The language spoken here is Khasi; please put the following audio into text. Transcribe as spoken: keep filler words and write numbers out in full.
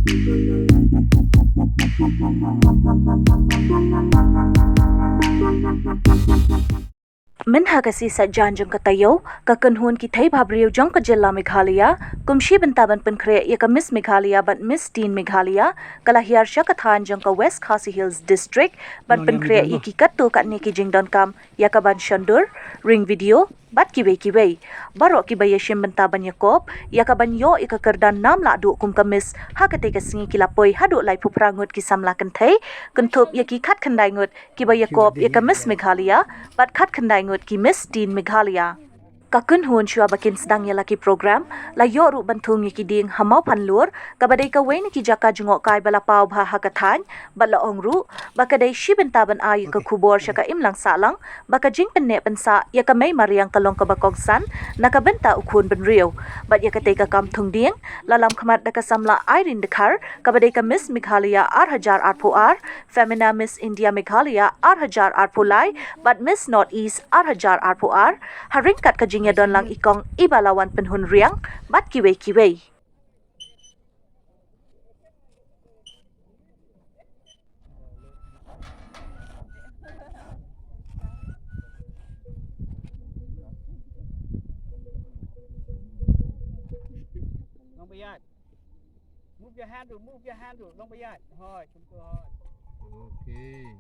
Mynha ka sngi Saitjaiñ jong ka taïew, ka kynhun ki thei bhabriew jong ka jylla Meghalaya, kum shi bynta ban pynkhreh ïa ka Miss Meghalaya bad Miss Teen Meghalaya, ka la hiar sha ka thaiñ jong ka West Khasi Hills District ban pynkhreh ïa ki katto katne ki jingdonkam ïa ka ban shondur, ring video bad kiwei kiwei. Baroh kiba ïashim bynta ban ïakop ïa ka ban ïoh ïa ka kyrdan nam lahduh kum ka Miss ha katei ka sngi ki la poi haduh laiphew phra ngut ki samla kynthei, kynthup ïa ki khatkhyndai ngut kiba ïakop ïa ka Miss Meghalaya bad khatkhyndai ngut ki Miss Teen Meghalaya. Ka kynhun shuwa ba kin sdang ïa la ki program, la ïoh ruh ban thung ïa ki dieng ha Mawphanlur, kaba dei kawei na ki jaka jngohkai ba la paw bha ha ka thaiñ, bad la ong ruh ba ka dei shi bynta ban ai ïa ka khubor sha ka imlang sahlang ba ka jingpynneh pynsah ïa ka mei mariang ka long kaba kongsan na ka bynta u khun bynriew. Bad ïa katei ka kam thung dieng la lam khmat da ka samla Irene Dkhar, kaba dei ka Miss Meghalaya ar hajar arphew ar, Femina Miss India Meghalaya ar hajar arphew lai bad Miss North East ar hajar arphew ar, ha ryngkat ka jingïadon lang i kong Iba Lawan Pynhunriang bad kiwei kiwei. Move your hand, move your hand, long ba ïaid. Hoi, kumto hoi. Okay.